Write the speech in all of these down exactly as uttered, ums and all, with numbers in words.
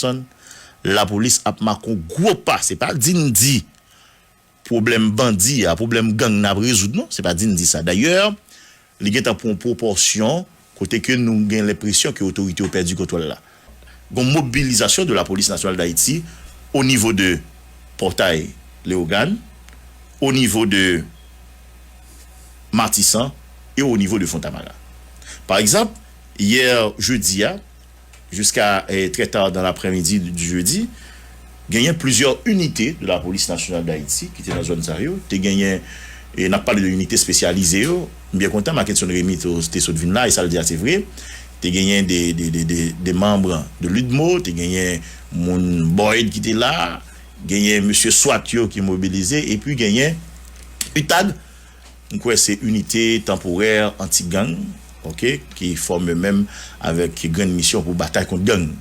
Wèlson, lapolis ap make yon gwo pa. Se pa di n di pwoblèm bandi a, pwoblèm gang nan ap rezoud, non. Se pa di n di sa. Dayè, li gentan pran yon pwopòsyon kote ke nou gen lenpresyon ke otorite yo pèdi kontwòl la. Gon mobilizasyon de la Police Nationale d'Haïti o nivo de Pòtay Leyogàn, o nivo de Matisan e o nivo de Fontamara. Pa egzanp, yè jedi a, jiska eh, trè ta dan laprèmidi di jedi, genyen plizyè inite de la Police Nationale d'Haïti ki te nan zòn sa yo. Te genyen, e n ap pale de inite espesyalize yo. M byen kontan, Mackenson Remy te, te sot vin la, e sa l di a se vre. Te genyen de, de, de, de, de manm de l'udmo, te genyen moun Boyd ki te la, genyen mesye swat yo ki mobilize, epi genyen utag, m kwè se Inite Tanporè Anti-Gang, oke, ki fòme menm avèk grenn misyon pou batay kont gang.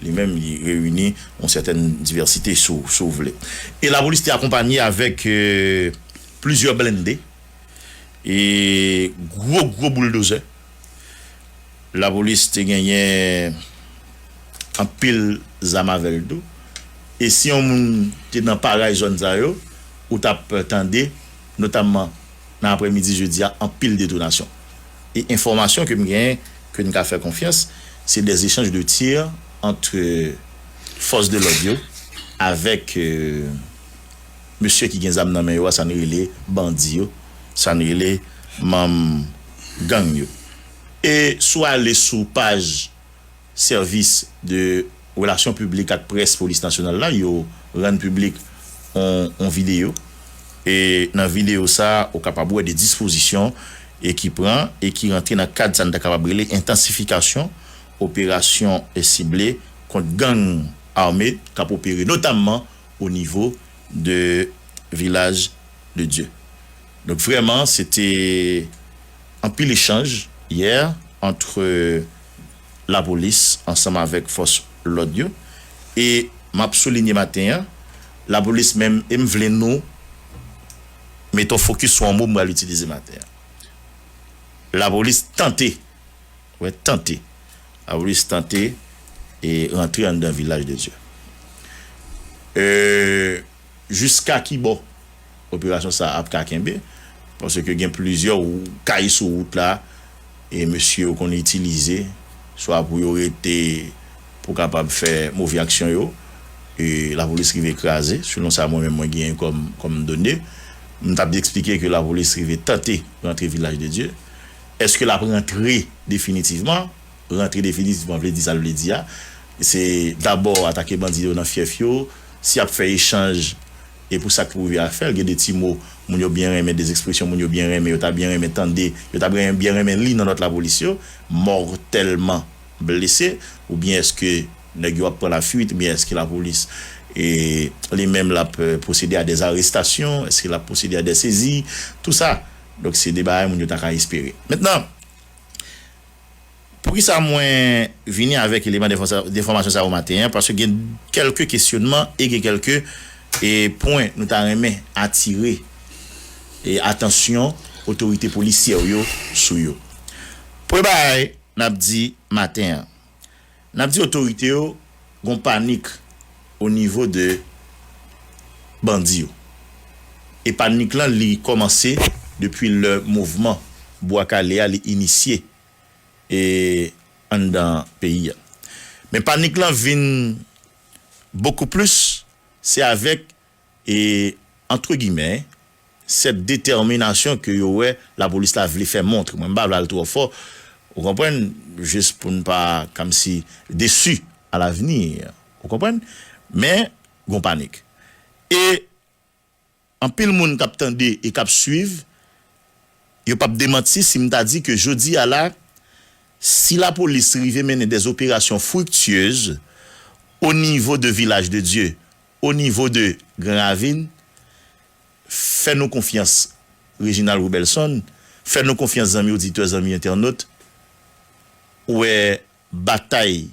Li menm, li reyini yon sètèn divèsite, si w, si w vle. E lapolis te akonpanye avèk eh, plizyè blende e gwo, gwo bouldozè. Lapolis te genyen anpil zam avè l tou. E si yon moun te nan parèy zòn sa yo, ou t ap tande, notamman nan aprèmidi jedi a, anpil detonasyon. E enfòmasyon ke m genyen, ke n ka fè konfyans, se des échanges de tirs entre fòs de lòd yo avèk eh, mesye ki gen zam nan men yo a, sa n rele bandi yo, sa n rele manm gang yo. E si w ale sou paj sèvis de relasyon piblik ak près polis nasyonal la, yo rann piblik on, on videyo. E nan videyo sa, ou kapab wè de dispozisyon e ki pran e ki rantre nan kad sa n ta kapab rele entansifikasyon operasyon e sible kont gang ame k ap opere notamman o nivo de Vilaj de Dye. Donk, vrèman, se te anpil echanj yè ant lapolis ansanm avèk fòs lòd yo. E m ap soulinye maten an, lapolis menm, e m vle nou mete yon fokis sou yon mo m pral itilize maten an. Lapolis tante, wè, tante. Lapolis tante e rantre anndan Vilaj de Dye. E, jiska ki bò operasyon sa a ap ka kenbe, paske gen plizyè ou, kay sou wout la, e mesye yo konn itilize, swa pou yo rete, pou kapab fè move aksyon yo, e lapolis rive kraze, selon sa mwen menm mwen genyen kòm, kòm done. M t ap eksplike ke lapolis rive tante rantre Vilaj de Dye. Èske l ap rantre definitivman? Rantre definitivman vle di sa l vle di a. Se dabò atake bandi yo nan fyèf yo. Si y ap fè echanj, e pou sa k pou rive a fè l, gen de ti mo moun yo byen renmen, de ekspresyon moun yo byen renmen, yo ta byen renmen tande, yo ta byen, byen renmen li nan nòt lapolis yo, mòtèlman blese, oubyen èske nèg yo ap pran lafuit, oubyen èske lapolis, e, li menm l ap, eh, pwosede a des arrestations, èske l ap pwosede a des saisies, tou sa. Donk, se de bagay moun yo ta ka espere. Mentnan, poukisa mwen vini avèk eleman denfòsa-, denfòmasyon sa yo maten an? Paske gen kèlke kesyonman e gen kèlke, e, pwen nou ta renmen atire, e, atansyon otorite polisyè yo sou yo. Premye bagay n ap di maten an, n ap di otorite yo gon panik o nivo de bandi yo. E panik lan, li kòmanse depi lè mouvman Bwa Kale a, li inisye, e, anndan peyi a. Men panik lan vin bokou plis, se avèk, e, entre guillemets, cette détermination ke yo wè lapolis la vle fè montre. Mwen, m pa vle al twò fò, ou konprann, jis pou n pa kòmsi déçu à l'avenir, ou konprann? Men, gon panik. E anpil moun k ap tande e k ap swiv, yo p ap demanti si m ta di ke jodi a la, si lapolis rive mennen des opérations fructueuses au niveau de Vilaj de Dye, au niveau de Gran Ravin, fè nou konfyans, Reginald Roubelson, fè nou konfyans, zanmi oditè, zanmi entènot, ou wè batay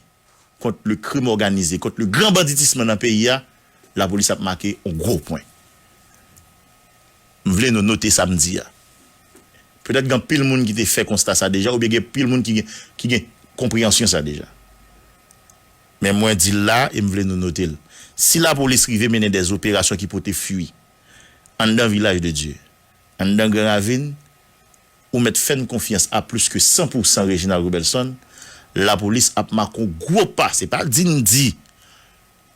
kont le krim òganize, kont le gran banditism nan peyi a, lapolis ap make yon gwo pwen. M vle nou note sa m di a. Petèt gen anpil moun ki te fè konsta sa deja, oubyen gen anpil moun ki gen, ki gen konpreyansyon sa deja. Men mwen di l la, e m vle nou note l. Si lapolis rive mennen dè operasyon ki pote fwi anndan Vilaj de Dye, anndan Gran Ravin, ou mèt fè n konfyans a plis ke san pou san Reginald Roubelson, lapolis ap make yon gwo pa. Se pa di n di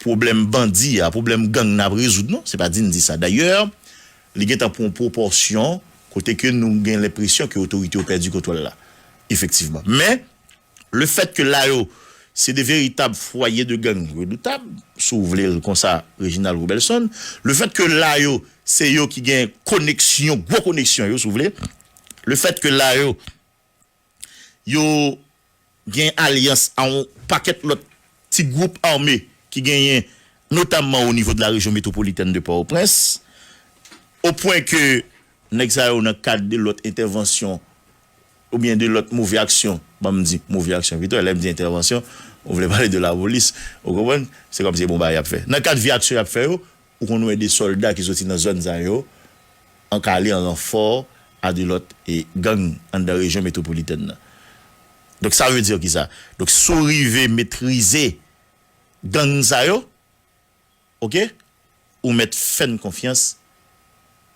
pwoblèm bandi a, pwoblèm gang nan ap rezoud, non. Se pa di n di sa. Dayè, li gentan pran yon pwopòsyon kote ke nou gen lenpresyon ke otorite yo pèdi kontwòl la. Efektivman. Men, lefètke la yo, se de veritab fwaye de gang redoutab, si w vle l konsa, Reginald Roubelson, lefètke la yo, se yo ki gen koneksyon, gwo koneksyon yo, si w vle, lefètke la yo, yo gen alyans a yon pakèt lòt ti gwoup ame ki genyen, notamman o nivo de la rejyon metwopolitèn de Pòtoprens, o pwen ke nèg sa yo nan kad de lòt entèvansyon oubyen de lòt move aksyon, ban m di move aksyon pito, lè m di entèvansyon, ou vle pale de lapolis, ou konprann? Se kòmsi se bon bagay y ap fè. Nan kad vye aksyon y ap fè yo, ou konn wè de sòlda ki soti nan zòn sa yo, an kale, an ranfò a de lòt e gang anndan rejyon metwopolitèn nan. Donk, sa vle di ki sa? Donk, si w rive metrize gang sa yo, oke, ou mèt fè n konfyans,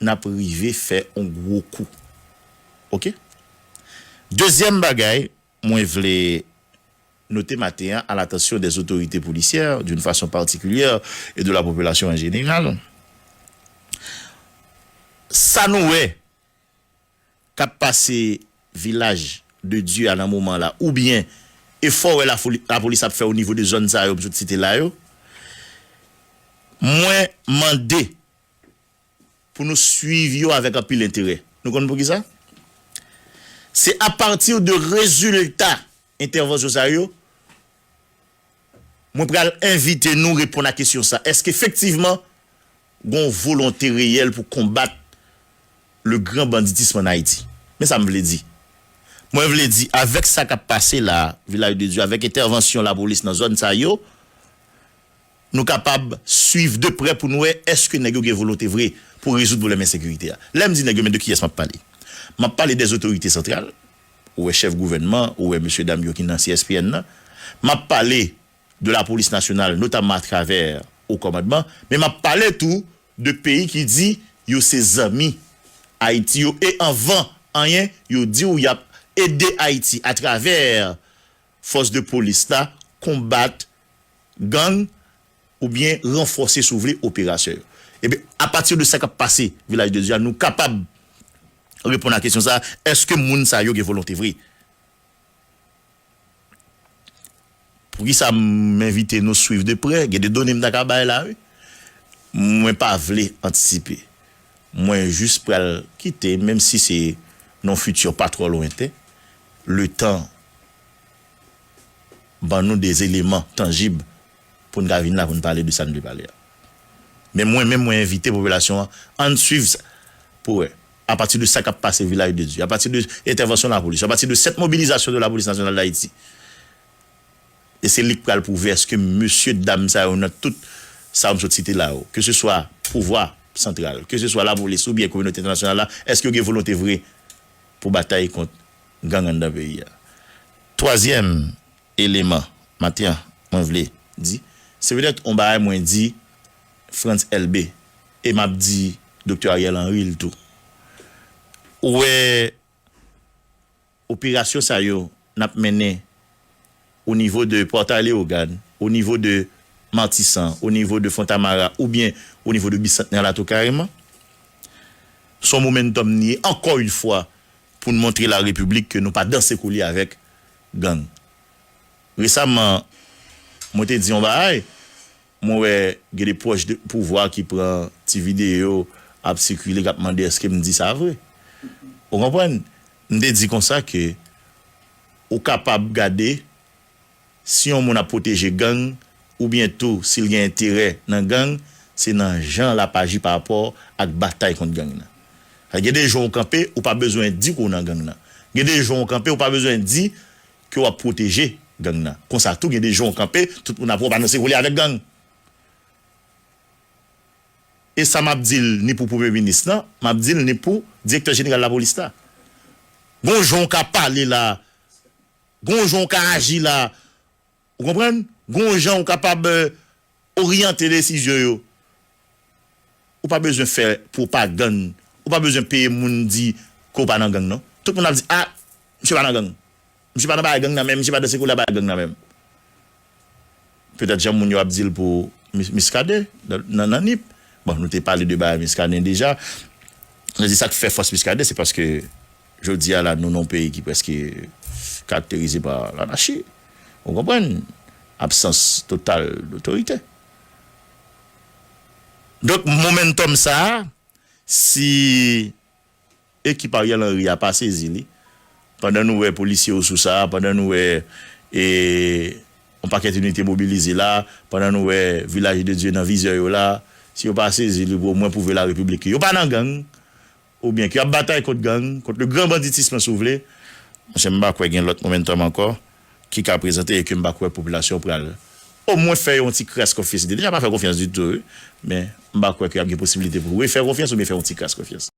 n ap rive fè yon gwo kou. Oke? Dezyèm bagay, mwen vle note maten an à l'attention des autorités policières, d'une façon particulière, et de la population en général. Sa nou wè k ap pase Vilaj de Dye a nan moman la, oubyen efò wè lafoli-, lapolis ap fè o nivo de zòn sa yo, m sot site la yo, mwen mande pou nou swiv yo avèk anpil enterè. Nou konn poukisa? Se apati de rezilta entèvansyon sa yo, mwen pral envite nou reponn a kesyon sa. Èske efektivman gon volonte reyèl pou konbat le grand banditisme en Haïti? Men sa m vle di. Mwen vle di, avèk sa k ap pase la, Vilaj de Dye, avèk entèvansyon lapolis nan zòn sa yo, nou kapab swiv de prè pou n wè èske nèg yo gen volonte vre pou rezoud pwoblèm ensekirite a. Lè m di nèg yo, men de kiyès m ap pale? M ap pale dè otorite santral, ou wè chèf gouvènman, ou wè mesye dam yo ki nan C S P N nan. M ap pale de lapolis nasyonal, notamman atravè o kòmandman, men m ap pale tou de peyi ki di yo se zanmi Ayiti yo, e anvan anyen, yo di w y ap ede Ayiti atravè fòs de polis la konbat gang oubyen ranfòse, si w vle, operasyon yo. Ebyen, apati de sa k ap pase Vilaj de Dye a, nou kapab reponn a kesyon sa a, èske moun sa yo gen volonte vre? Poukisa m envite nou swiv de prè? Gen de done m ta ka bay la, wi. Mwen pa vle antisipe. Mwen jis pral kite, menm si se nan yon fiti pa twò lwenten, letan ban nou de eleman tanjib pou n ka vin la pou n pale de sa n vle pale a. Men mwen menm, mwen envite popilasyon an, ann swiv sa pou wè, apati de sa k ap pase Vilaj de Dye, apati de entèvansyon lapolis, apati de sèt mobilizasyon de Lapolis Nasyonal d Ayiti. E se li k pral pwouve èske mesye dam sa yo nan tout sa yo m sot site la yo, ke se swa pouvwa santral, ke se swa lapolis oubyen kominote entènasyonal la, èske yo gen volonte vre pou batay kont gang anndan peyi a. Twazyèm eleman maten an, mwen vle di, se petèt yon bagay mwen di Frantz Elbé, e m ap di Doktè Ariel Henry l tou. Ou wè, operasyon sa yo n ap mennen o nivo de Pòtay Leyogàn, o nivo de Matisan, o nivo de Fontamara, oubyen o nivo de Bisantnè Lato kareman, se yon momentum li ye, ankò yon fwa, pou n montre larepiblik ke nou pa danse kou li avèk gang. Resaman, mwen te di yon bagay, mwen wè gen de pwòch de pouvwa ki pran ti videyo ap sikile, k ap mande èske m di sa vre. Ou konprann? M te di konsa ke ou kapab gade si yon moun ap pwoteje gang, oubyen tou si l gen enterè nan gang, se nan jan l ap aji pa rapò ak batay kont gang nan. Gen de jou w kanpe, ou pa bezwen di ke w nan gang nan. Gen de jou w kanpe, ou pa bezwen di ke w ap pwoteje gang nan. Konsa tou, gen de jou w kanpe, tout moun ap wè w pa nan se kole avèk gang. E sa m ap di l ni pou premye minis lan, m ap di l ni pou direktè jeneral lapolis la. Gon jan w ka pale la, gon jan w ka aji la, ou konprann? Gon jan ou kapab eh, oryante desizyon yo. Ou pa bezwen fè pwopagann. Ou pa bezwen peye moun di ke w pa nan gang non. Tout moun ap di, ah, misye pa nan gang. Misye pa nan bagay gang nan menm, misye pa danse koulè bagay gang nan menm. Petèt jan moun yo ap di l pou Muscadin nan Nip. Bon, nou te pale de bagay Muscadin deja. Sa di sa k fè fòs Muscadin, se paske jodi a la nou nan yon peyi ki prèske karakterize pa lanachi. Ou konprann? Absans total dotorite. Donk, momentum sa a, si ekip Ariel Henry a pa sezi li, pandan nou wè polisye yo sou sa, pandan nou wè e, yon pakèt inite mobilize la, pandan nou wè Vilaj de Dye nan vizè yo la, si yo pa sezi li pou omwen pwouve larepiblik ke yo pa nan gang, oubyen ke y ap batay kont gang, kont le grand banditisme si w vle, monchè, m pa kwè gen lòt momentum ankò ki ka prezante e ke m pa kwè popilasyon pral omwen fè yon ti kras konfyans. Li te deja pa fè konfyans ditou, wi, men m pa kwè ke y ap gen posibilite pou refè konfyans oubyen fè yon ti kras konfyans.